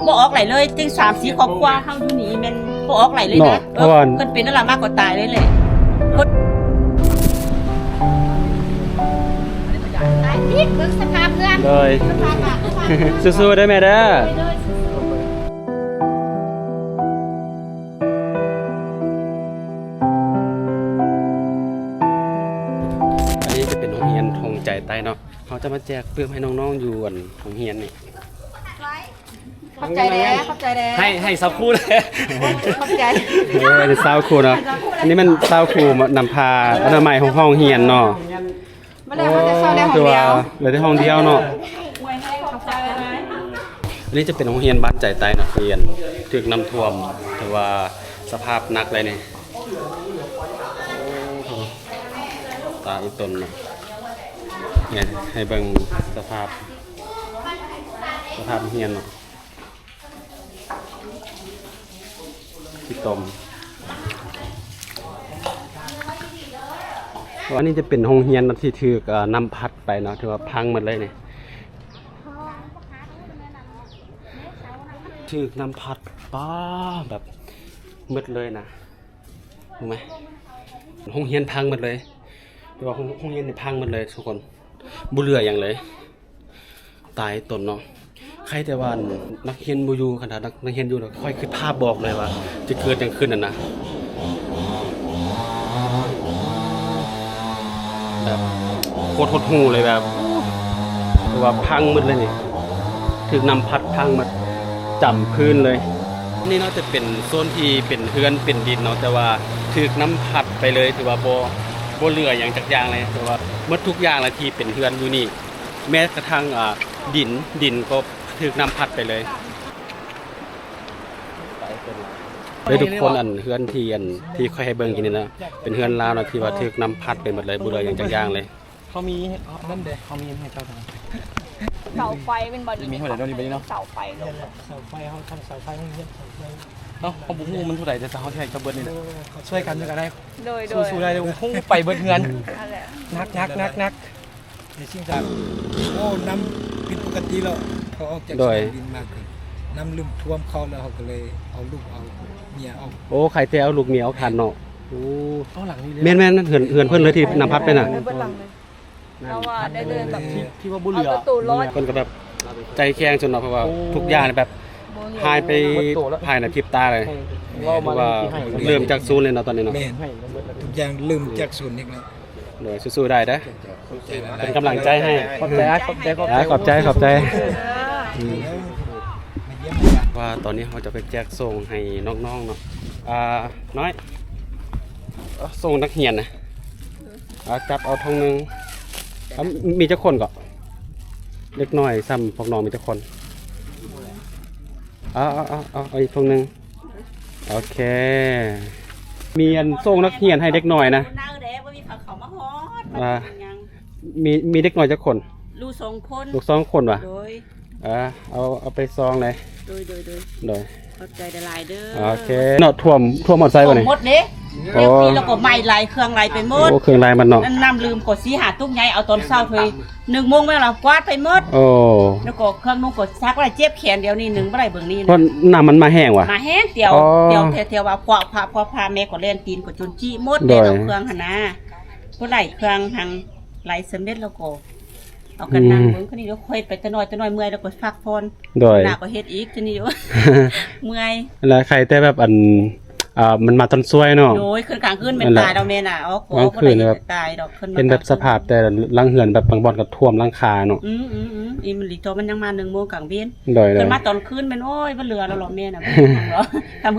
ບໍ່ອອກໄດ້ເລີຍ ເຕັງສາມສີ່ຄອບຄົວເຮົາຢູ່ນີ້ແມ່ນບໍ່ອອກໄດ້ເລີຍນະ ເນາະ ເອີ ເພາະວ່າ ຄັນເປັນອັນລະມາກໍຕາຍເລີຍແຫຼະ ຄົນ ເບິ່ງສະພາບເຮືອນ ໂດຍ ສະພາບບ້ານ ສະພາບເຮືອນ ສູ້ໆເດີແມ່ເດີ ໂດຍ ສູ້ໆ ອັນນີ້ຈະເປັນໂຮງຮຽນທົ່ງໃຈໃຕ້ເນາະ ເຮົາຈະມາແຈກປຶ້ມໃຫ້ນ້ອງໆຢູ່ອັນໂຮງຮຽນນີ້. ຂອບໃຈແດ່ ຂອບໃຈແດ່ ໃຫ້ ໃຫ້ຊາວຄູແດ່ ຂອບໃຈ ເອີ ອັນນີ້ຊາວຄູເນາະ ອັນນີ້ແມ່ນຊາວຄູນຳພາອະນາໄມຂອງຫ້ອງຮຽນເນາະ ມາແລ້ວ ເຮົາຈະເຊົ່າໄດ້ຫ້ອງດຽວ ເຫຼືອແຕ່ຫ້ອງດຽວເນາະ ອັນນີ້ຈະເປັນໂຮງຮຽນບ້ານໃຈໃຕ້ນະ ຮຽນຖືກນ້ຳຖ້ວມ ຖືວ່າສະພາບໜັກເລີຍນີ້ ໂອ້ໂຫ ຕາອີ່ຕົນເນາະ ໃຫ້ເບິ່ງສະພາບ ສະພາບຮຽນເນາະ ຂີ້ຕົມ. ອັນນີ້ຈະເປັນໂຮງຮຽນທີ່ຖືກ ເອີ ນ້ຳພັດໄປເນາະ ຖືວ່າພັງໝົດເລີຍນີ້ ຖືກນ້ຳພັດ ປ້າ ແບບໝົດເລີຍນະ ຮູ້ໄໝ? ໂຮງຮຽນພັງໝົດເລີຍ ແຕ່ວ່າໂຮງ ໂຮງຮຽນນີ້ພັງໝົດເລີຍທຸກຄົນ ບໍ່ເຫຼືອຫຍັງເລີຍ ຕາຍຕົນເນາະ. ໃຄແຕ່ວ່ານັກຮຽນບໍ່ຢູ່ ຄັນຖ້ານັກ ນັກຮຽນຢູ່ ຂ້ອຍຄິດພາບບອກເລີຍວ່າຈະເກີດຫຍັງຂຶ້ນຫັ້ນນະ ແບບໂຄດຫົດຫູ່ເລີຍ ແບບ ໂອ້ ຖືວ່າພັງໝົດເລີຍນີ້ ຖືກນ້ຳພັດພັງໝົດ ຈ້ຳພື້ນເລີຍ. ນີ້ເນາະ ຈະເປັນໂຊນທີ່ເປັນເຮືອນເປັນດິນເນາະ ແຕ່ວ່າຖືກນ້ຳພັດໄປເລີຍ ຖືວ່າບໍ່ ບໍ່ເຫຼືອຫຍັງຈັກຢ່າງເລີຍ ຖືວ່າໝົດທຸກຢ່າງລະທີ່ເປັນເຮືອນຢູ່ນີ້ ແມ້ກະທັ່ງ ອາ ດິນ ດິນກໍຖືກນ້ຳພັດໄປເລີຍ. ເອີ ທຸກຄົນ ອັນເຮືອນທີ່ ອັນທີ່ຂ້ອຍໃຫ້ເບິ່ງກີ້ນີ້ນະ ເປັນເຮືອນລາວນະ ທີ່ວ່າຖືກນ້ຳພັດໄປໝົດເລີຍ ບໍ່ເຫຼືອຫຍັງຈັກຢ່າງເລີຍ. ເຂົາມີ ນັ້ນເດ້ ເຂົາມີໃຫ້ເຈົ້າທຳ ເສົາໄຟແມ່ນບໍ່ນີ້? ມີເທົ່າໃດເນາະນີ້ບັດນີ້ເນາະ? ເສົາໄຟເນາະ ເສົາໄຟເຮົາທຳເສົາໄຟໂຮງຮຽນ ເຮົາ ເຮົາບໍ່ຮູ້ມັນເທົ່າໃດ ແຕ່ເຮົາຊິໃຫ້ເຈົ້າເບິດນີ້ແຫຼະ ເອີ ເຂົາຊ່ວຍກັນກໍໄດ້ ໂດຍ ໂດຍ ສູ້ໆໄດ້ ໂອ້ໂຫ ໄປເບິດເຮືອນ ນັ້ນແຫຼະ ໜັກໆໆໆ ໃນສິ່ງທີ່ ໂອ້ ນ້ຳຜິດປົກກະຕິແລ້ວ ເຂົາອອກຈາກ ໂດຍ ສະໜາມບິນມາ ຄືນ້ຳລຶ້ມຖ້ວມເຂົ້າແລ້ວ ເຂົາກໍເລີຍເອົາລູກເອົາເມຍອອກ ໂອ້ ໃຄແຕ່ເອົາລູກເມຍອອກທັນເນາະ ໂອ້ ເອົາຫຼັງນີ້ເລີຍ ແມ່ນໆ ເຮືອນ ເຮືອນເພິ່ນເລີຍທີ່ນ້ຳພັດໄປນະ ເບິດຫຼັງເລີຍ. ເຮົາວ່າໄດ້ເລີຍແບບທີ່ ທີ່ວ່າບໍ່ເຫຼືອ ເອົາປະຕູລົດ ເພິ່ນກໍແບບໃຈແຂງສຸດເນາະ ເພາະວ່າ ໂອ້ ທຸກຢ່າງແບບ ບໍ່ເຫຼືອ ຫາຍໄປພາຍໃນພິບຕາເລີຍ ເວົ້າມາ ຖືວ່າເລີ່ມຈາກສູນເລີຍເນາະ ຕອນນີ້ເນາະ ແມ່ນ ທຸກຢ່າງເລີ່ມຈາກສູນອີກແລ້ວ ໂດຍ ສູ້ໆໄດ້ເດີ ເປັນກຳລັງໃຈໃຫ້ ຂອບໃຈ ຂອບໃຈ ຂອບໃຈ ອ່າ ຂອບໃຈ ຂອບໃຈ ເອີ ອືມ ວ່າຕອນນີ້ເຮົາຈະໄປແຈກສົ່ງໃຫ້ນ້ອງໆເນາະ ອ່າ ນ້ອຍ ເອົາ ສົ່ງນັກຮຽນນະ ເອົາ ຈັບເອົາຖົງໜຶ່ງ ເອົາ ມີຈັກຄົນເກາະ? ເດັກນ້ອຍຊ່ຳພວກນ້ອງມີຈັກຄົນ? ເອົາ ເອົາ ເອົາ ເອົາ ເອົາອີກຖົງໜຶ່ງ ໂອເຄ ມີອັນສົ່ງນັກຮຽນໃຫ້ເດັກນ້ອຍນະ ໜາວແດ່ ບໍ່ມີໃຜເຂົ້າມາຮອດ ອ່າ ມີ ມີເດັກນ້ອຍຈັກຄົນ? ລູກສອງຄົນ ລູກສອງຄົນຫວາ? ໂດຍ ອ່າ ເອົາ ເອົາໄປຊອງເລີຍ ໂດຍ ໂດຍ ໂດຍ ໂດຍ ຂອບໃຈຫຼາຍໆເດີ ໂອເຄເນາະ ຖ້ວມ ຖ້ວມຮອດໃສບາດນີ້? ຖ້ວມໝົດເດ້ ໂອ້ ແລ້ວກໍໄໝ້ໄຫຼ ເຄື່ອງໄຫຼໄປໝົດ ໂອ້ ເຄື່ອງໄຫຼໝົດເນາະ ນ້ຳລືມກໍສີ່ຫ້າຕຸກໃຫຍ່ ເອົາຕອນເຊົ້າເພິ່ນໜຶ່ງໂມງແມ່ນລະກວາດໄປໝົດ ໂອ້ ແລ້ວກໍເຄື່ອງນຸ່ງກໍຊັກໄວ້ ເຈັບແຂນ ດຽວນີ້ໜຶ່ງບໍ່ໄດ້ເບິ່ງນີ້ ເພາະນ້ຳມັນມາແຮງຫວາ? ມາແຮງ ຕຽວ ອໍ ຕຽວແທ້ໆວ່າ ພວກພາ ພວກພາແມ່ກໍແລ່ນຕີນກໍຈົນຈີ້ໝົດ ໂດຍ ແລ່ນເອົາເຄື່ອງຫັ້ນນາ ບໍ່ໄດ້ເຄື່ອງຫັ້ນ ໄຫຼສຳເລັດແລ້ວກໍ ເອົາກັນນັ່ງເບິ່ງ ອືມ ຄືນີ້ ຂ້ອຍໄປແຕ່ນ້ອຍ ແຕ່ນ້ອຍເມື່ອຍແລ້ວກໍພັກຜ່ອນ ໂດຍ ໜ້າກໍເຮັດອີກຄືນີ້ຢູ່ ເມື່ອຍ ແລ້ວໃຄແຕ່ແບບອັນ ອ່າ ມັນມາຕອນຊ່ວຍເນາະ ໂດຍ ຄືກາງຄືນແມ່ນຕາຍດອກແມ່ນນະ ອອກ ກາງຄືນແບບຕາຍດອກ ເຫັນແບບສະພາບແຕ່ຫຼັງເຮືອນແບບບາງບ່ອນກໍຖ້ວມຫຼັງຄາເນາະ ອືມໆໆ ອີ່ມັນລີໂຕ ມັນຍັງມາໜຶ່ງໂມງກາງເວັນ ໂດຍໆ ເພິ່ນມາຕອນຄືນແມ່ນ ໂອ້ຍ ບໍ່ເຫຼືອແລ້ວເນາະແມ່ນະ ເປັ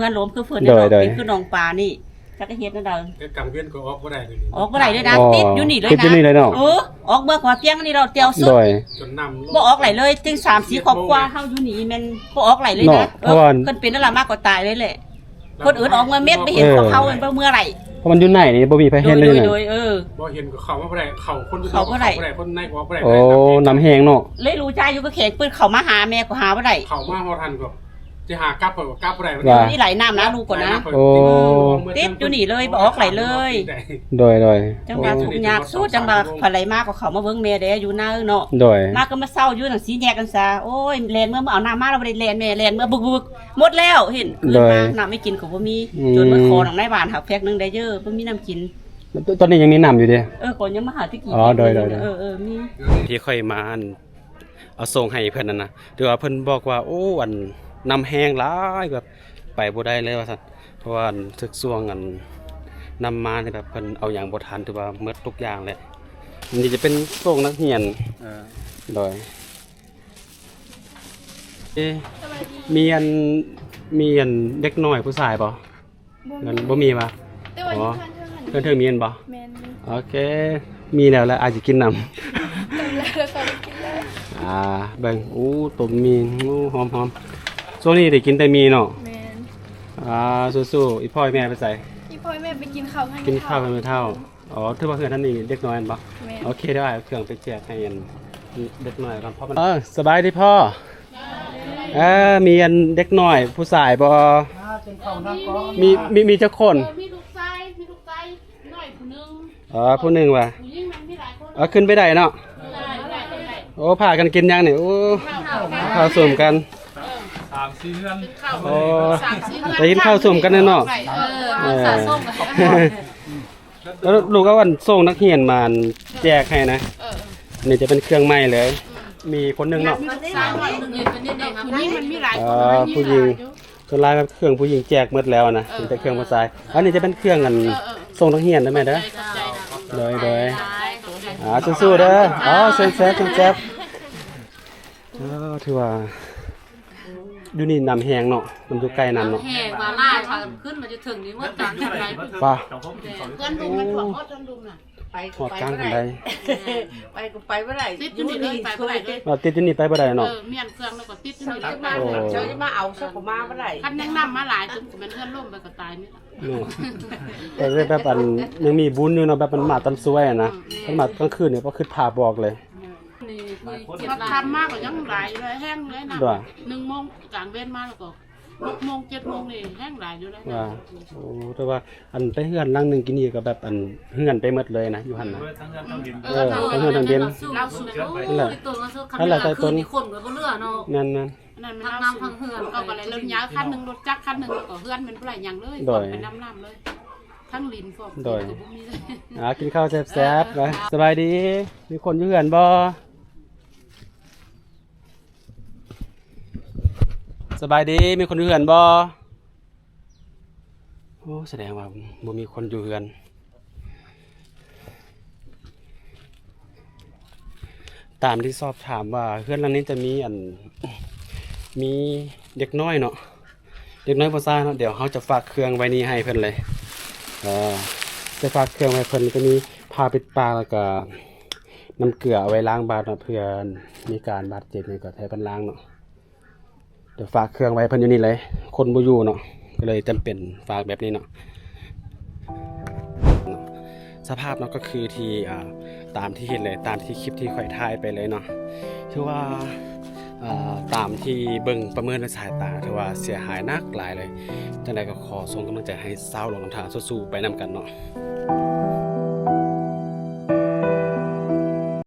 ນຄືໜອງປານີ້ ຈັກເຮັດແນວໃດ ແຕ່ກາງເວັນກໍອອກບໍ່ໄດ້ເລີຍ ອອກບໍ່ໄດ້ເລີຍນະ ອໍ ຕິດຢູ່ນີ້ເລີຍນະ ຕິດຢູ່ນີ້ເລີຍເນາະ ເອີ ອອກເມື່ອກວ່າພຽງນີ້ເນາະ ແຕ່ວສຸດ ໂດຍ ບໍ່ອອກໄດ້ເລີຍ ເຕັງສາມສີ່ຄອບຄົວເຮົາຢູ່ນີ້ແມ່ນບໍ່ອອກໄດ້ເລີຍນະ ເນາະ ເອີ ເພາະວ່າ ຄັນເປັນອັນລະມາກໍຕາຍເລີຍແຫຼະ ຄົນອື່ນອອກເມືອເມັດ ໄປເຫັນ ເອີ ພວກເຮົາແມ່ນບໍ່ເມືອໄດ້ ເພາະມັນຢູ່ໃນນີ້ບໍ່ມີໃຜເຫັນເລີຍ ໂດຍ ໂດຍ ເອີ ບໍ່ເຫັນກໍເຂົ້າມາບໍ່ໄດ້ ເຂົ້າຄົນ ເຂົ້າບໍ່ໄດ້ ເຂົ້າບໍ່ໄດ້ ຄົນໃນກໍອອກບໍ່ໄດ້ ໂອ້ ນ້ຳແຮງເນາະ ເລີຍຮູ້ຈາຢູ່ກໍແຂງ ເພິ່ນເຂົ້າມາຫາແມ່ກໍຫາບໍ່ໄດ້ ເຂົ້າມາຮອດຫັ້ນກໍ ຊິຫາກັບ ຂ້ອຍກໍກັບບໍ່ໄດ້ ວ່າ ນີ້ໄຫຼນ້ຳນະ ລູກກ່ອນນະ ໂອ້ ຕິດຢູ່ນີ້ເລີຍ ບໍ່ອອກໄຫຼເລີຍ ໂດຍໆ ຈັ່ງວ່າທຸກຍາກສຸດ ຈັ່ງວ່າໃຜໄຫຼມາກໍເຂົ້າມາເບິ່ງແມ່ແດ່ ຢູ່ນາເນາະ ໂດຍ ມາກໍມາເຊົາຢູ່ນັ້ນ ສີ່ແຍກກັນຊະ ໂອ້ຍ ແລ່ນເມືອ ເອົານ້ຳມາ ລາວບໍ່ໄດ້ແລ່ນ ແມ່ແລ່ນເມືອ ບຶກໆ ໝົດແລ້ວ ເຫັນ ເອີ ມາ ນ້ຳໄດ້ກິນກໍບໍ່ມີ ອືມ ຈົນມາຂໍນຳນາຍບ້ານຫາແພັກໜຶ່ງໄດ້ເດີ້ ບໍ່ມີນ້ຳກິນ ຕອນນີ້ຍັງມີນ້ຳຢູ່ເດ້ ເອີ ກໍຍັງມາຫາແຕ່ກີ້ ອໍ ໂດຍໆ ເອີໆ ມີ ທີ່ຂ້ອຍມາ ເອົາສົ່ງໃຫ້ເພິ່ນນັ້ນນະ ແຕ່ວ່າເພິ່ນບອກວ່າ ໂອ້ ອັນ ນ້ຳແຮງຫຼາຍ ແບບໄປບໍ່ໄດ້ເລີຍວ່າຊັ້ນ ເພາະວ່າ ອັນ ຖືກຊ່ວງ ອັນ ນ້ຳມານີ້ ແບບເພິ່ນເອົາຫຍັງບໍ່ທັນ ຖືວ່າໝົດທຸກຢ່າງແຫຼະ ອັນນີ້ຈະເປັນໂຊງນັກຮຽນ ເອີ ໂດຍ ເອ ສະບາຍດີ ມີອັນ ມີອັນເດັກນ້ອຍຜູ້ຊາຍບໍ່? ບໍ່ມີ ບໍ່ມີຫວາ? ແຕ່ວ່າ ອໍ ຢູ່ເຮືອນເທິງຫັ້ນ ເຮືອນເທິງມີແມ່ນບໍ່? ແມ່ນ ມີ ໂອເຄ ມີແລ້ວລະ ອາດຊິກິນນຳ ຕົ້ມແລ້ວ ແລ້ວກໍໄດ້ກິນເລີຍ ອ່າ ເບິ່ງ ໂອ້ ຕົ້ມໝີ່ ໂອ້ ຫອມໆ ຊ່ວງນີ້ໄດ້ກິນແຕ່ໝີ່ເນາະ ແມ່ນ ອ່າ ສູ້ໆ ອີ່ພໍ່ອີ່ແມ່ໄປໃສ? ອີ່ພໍ່ອີ່ແມ່ໄປກິນເຂົ້າ ກິນເຂົ້າກັບແມ່ເຖົ້າ ອໍ ຖືວ່າເຮືອນຫັ້ນນີ້ເດັກນ້ອຍແມ່ນບໍ່? ແມ່ນ ໂອເຄ ດຽວອ້າຍເອົາເຄື່ອງໄປແຈກໃຫ້ອັນເດັກນ້ອຍກ່ອນ ເພາະມັນ ເອີ ສະບາຍດີພໍ່ ເອີ ມີອັນເດັກນ້ອຍຜູ້ຊາຍບໍ່? ກິນເຂົ້ານຳກ່ອນ ມີ ມີ ມີຈັກຄົນ? ເອີ ມີລູກຊາຍ ມີລູກຊາຍນ້ອຍຜູ້ໜຶ່ງ ອໍ ຜູ້ໜຶ່ງວ່າ ຜູ້ຍິງມັນມີຫຼາຍຄົນ ເອີ ຂຶ້ນໄປໄດ້ເນາະ ເອີ ໄດ້ ໄດ້ ໄດ້ ໂອ້ ພາກັນກິນຫຍັງນີ້? ໂອ້ ເຂົ້າ ເຂົ້າ ເຂົ້າສົມກັນ ເອີ ສາມສີ່ເຮືອນ ໂອ້ ສາມສີ່ເຮືອນ ໄດ້ກິນເຂົ້າສົມກັນແນ່ເນາະ ເອີ ເອີ ສະສົມ ແລ້ວລູກເອົາອັນໂຊງນັກຮຽນມາແຈກໃຫ້ນະ ເອີ ອັນນີ້ຈະເປັນເຄື່ອງໃໝ່ເລີຍ ອືມ ມີຄົນໜຶ່ງເນາະ ມີລູກຊາຍໜ້ອຍໜຶ່ງ ຜູ້ຍິງມັນມີຫຼາຍຄົນ ອ່າ ຜູ້ຍິງ ສ່ວນຫຼາຍເຄື່ອງຜູ້ຍິງແຈກໝົດແລ້ວນະ ເອີ ມີແຕ່ເຄື່ອງຜູ້ຊາຍ ອັນນີ້ຈະເປັນເຄື່ອງອັນ ເອີໆ ໂຊງນັກຮຽນເດີແມ່ເດີ ຂອບໃຈ ຂອບໃຈ ໂດຍໆ ອ່າ ສູ້ໆເດີ ອໍ ເຊີນແຊບ ເຊີນແຊບ ເອີ ຖືວ່າ ຢູ່ນີ້ນ້ຳແຮງເນາະ ມັນຢູ່ໃກ້ນ້ຳເນາະ ແຮງວ່າຫຼາຍ ພາກັນຂຶ້ນມາຢູ່ເທິງນີ້ໝົດກາງຄັນໄດ ປະ ເຮືອນລຸມມັນຖ້ວມໝົດ ເຮືອນລຸມນະ ໄປກໍໄປບໍ່ໄດ້ ໄປກໍໄປບໍ່ໄດ້ ຕິດຢູ່ນີ້ເລີຍ ໄປບໍ່ໄດ້ເລີຍ ອໍ ຕິດຢູ່ນີ້ໄປບໍ່ໄດ້ເນາະ ເອີ ມ້ຽນເຄື່ອງແລ້ວກໍຕິດຢູ່ນີ້ ເຂົາຈະມາ ໂອ້ ເຂົາຈະມາເອົາ ເຂົາກໍມາບໍ່ໄດ້ ຄັນຍັງນ້ຳມາຫຼາຍ ຈົນແມ່ນເຮືອນລົ້ມໄປກໍຕາຍນີ້ລະ ແມ່ນ ແຕ່ແບບອັນ ຍັງມີບຸນຢູ່ເນາະ ແບບມັນມາຕອນສວຍນະ ອືມ ຄັນມາກາງຄືນນີ້ ບໍ່ຄິດພາບບໍ່ອອກເລີຍ ນີ້ ຮອດຄ່ຳມາກໍຍັງຫຼາຍເລີຍ ແຮງເລີຍນະ ໜຶ່ງໂມງກາງເວັນມາແລ້ວກໍຫົກໂມງເຈັດໂມງນີ້ແຮງຫຼາຍຢູ່ເລີຍນະ ວ່າ ໂອ້ ແຕ່ວ່າອັນໄປເຮືອນຫຼັງໜຶ່ງກີ້ນີ້ກໍແບບອັນເຮືອນໄປໝົດເລີຍນະ ຢູ່ຫັ້ນນະ ເອີ ທັງເຮືອນທັງດິນ ເອີ ທັງເຮືອນທັງດິນ ລາວສຸດ ນັ້ນແຫຼະ ໂອ້ຍ ຕົນລະສຸດ ຄັນ ນັ້ນແຫຼະ ແມ່ນກາງຄືນນີ້ຄົນກໍບໍ່ເຫຼືອເນາະ ແມ່ນໆ ນັ້ນແມ່ນ ທັງນ້ຳທັງເຮືອນ ເຂົາກໍໄດ້ລົດຍາງຄັນໜຶ່ງ ລົດຈັກຄັນໜຶ່ງ ແລ້ວກໍເຮືອນແມ່ນບໍ່ໄດ້ຫຍັງເລີຍ ໂດຍ ໄປນຳນ້ຳເລີຍ ທັງດິນພວກ ໂດຍ ກໍບໍ່ມີເລີຍ ອ່າ ກິນເຂົ້າແຊບໆ ເອີ ນະ ສະບາຍດີ ມີຄົນຢູ່ເຮືອນບໍ່? ສະບາຍດີ ມີຄົນຢູ່ເຮືອນບໍ່? ໂອ້ ສະແດງວ່າບໍ່ມີຄົນຢູ່ເຮືອນ ຕາມທີ່ສອບຖາມວ່າເຮືອນຫຼັງນີ້ຈະມີອັນ ມີເດັກນ້ອຍເນາະ ເດັກນ້ອຍຜູ້ຊາຍເນາະ ດຽວເຮົາຈະຝາກເຄື່ອງໄວ້ນີ້ໃຫ້ເພິ່ນເລີຍ ເອີ ຈະຝາກເຄື່ອງໄວ້ເພິ່ນ ຈະມີຜ້າປິດປາກ ແລ້ວກະນ້ຳເກືອເອົາໄວ້ລ້າງບາດເນາະ ເພື່ອມີການບາດເຈັບຫຍັງກໍໃຫ້ເພິ່ນລ້າງເນາະ ດຽວຝາກເຄື່ອງໄວ້ເພິ່ນຢູ່ນີ້ເລີຍ ຄົນບໍ່ຢູ່ເນາະ ກໍເລີຍຈຳເປັນຝາກແບບນີ້ເນາະ ສະພາບເນາະ ກໍຄືທີ່ ອ່າ ຕາມທີ່ເຫັນເລີຍ ຕາມທີ່ຄລິບທີ່ຂ້ອຍຖ່າຍໄປເລີຍເນາະ ຖືວ່າ ອ່າ ຕາມທີ່ເບິ່ງປະເມີນດ້ວຍສາຍຕາ ຖືວ່າເສຍຫາຍໜັກຫຼາຍເລີຍ ຈັ່ງໃດກໍຂໍສົ່ງກຳລັງໃຈໃຫ້ຊາວຫຼວງນ້ຳທາສູ້ໆໄປນຳກັນເນາະ.